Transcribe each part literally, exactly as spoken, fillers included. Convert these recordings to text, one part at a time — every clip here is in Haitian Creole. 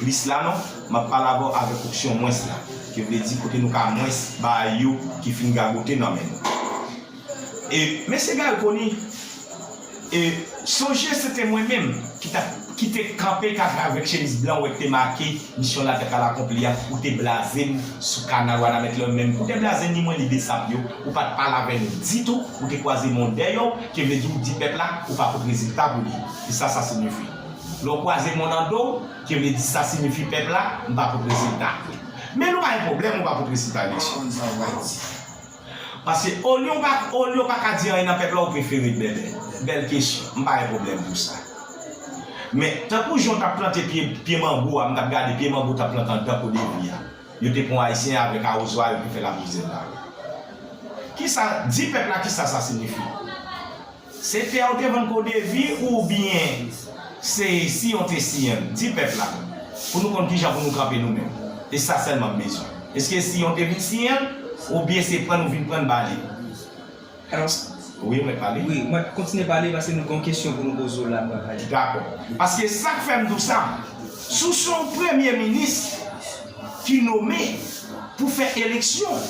Lis la non, m ap pale avè w avèk opsyon mwens la, ki vle di kote nou ka mwens bagay yo ki fin gagote nan men nou. E, mesye Garry Conille, e, sonje se te mwen menm ki t ap, ki te kanpe kat avèk chemiz blan ou wè ki te make misyon la te pral akonpli a, ou te blaze m sou kanal Wanament lan menm. Ou te blaze m ni mwen ni Besap yo, ou pa t pale avè nou ditou, ou te kwaze m deyò, ki vle di ou di pèp la ou pa pot rezilta pou li. E sa sa siyifi. Lè w kwaze m nan do w, ki vle di sa siyifi pèp la, m pa pot rezilta. Men nou pa gen pwoblèm, ou pa pot rezilta eleksyon. Paske olye w pa, olye w pa ka di anyen nan pèp la, ou prefere bèbè. Bèl kesyon. M pa gen pwoblèm pou sa. Men, tankou jan w t ap plante pye, pye mango a, m t ap gade pye mango w t ap plante anndan Kodevi a. Yo te pran Ayisyen avèk awozo a, yo te fè lamizè la. Kisa, di pèp la kisa sa siyifi? Se tè ou te vann Kodevi oubyen se siyon te siyen l? Di pèp la pou nou konn kijan pou nou kanpe nou menm. E sa sèlman m bezwen. Èske siyon te vin siyen l oubyen se pran nou vin pran ba li? Alò, wi, mwen pale. Wi, mwen kontinye pale paske nou gon kesyon pou nou poze w la, mwen pale. Dakò. Paske sa k fè m di w sa, si w se yon premye minis ki nome pou fè eleksyon,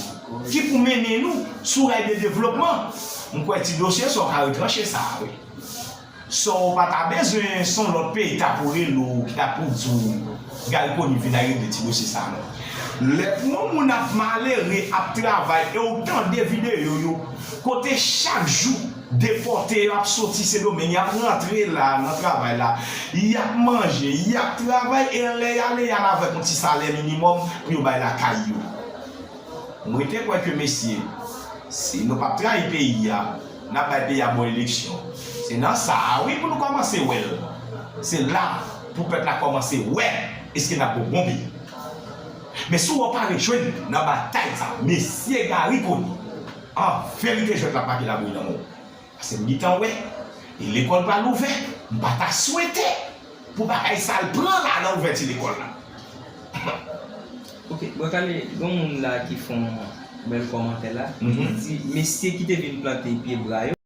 ki pou mennen nou sou ray de devlopman, m kwè ti dosye sa w ka retranche sa a, wi. Sa w pa ta bezwen se yon lòt peyi ta pou rele w, ki ta pou di w, Garry Conille vin a regle ti dosye sa a non. Lè pou yon moun ap malere, ap travay, e w tande videyo yo, kote chak jou depòte yo ap soti Sendomeng, y ap rantre la, nan travay la, y ap manje, y ap travay, e lè y ale, y al avèk yon ti salè minimòm pou yo bay lakay yo. M rete kwè ke mesye, si nou p ap trayi peyi a, n ap bay peyi a bon eleksyon. Se nan sa a wi pou nou kòmanse wè l. Se la pou pèp la kòmanse wè èske n ap bon bon peyi. Men si w pa rejwenn nan batay sa, mesye Garry Conille, an verite jwèt la pa gen labouyi nan men w. Paske m gentan wè, e lekòl pral ouvè, m pa ta swete pou bagay sa al pran la nan ouvèti lekòl la. Ok, bon, talè, gen yon moun la ki fè yon bèl kòmantè la. Li di, mesye ki te vin plante pye bwa yo,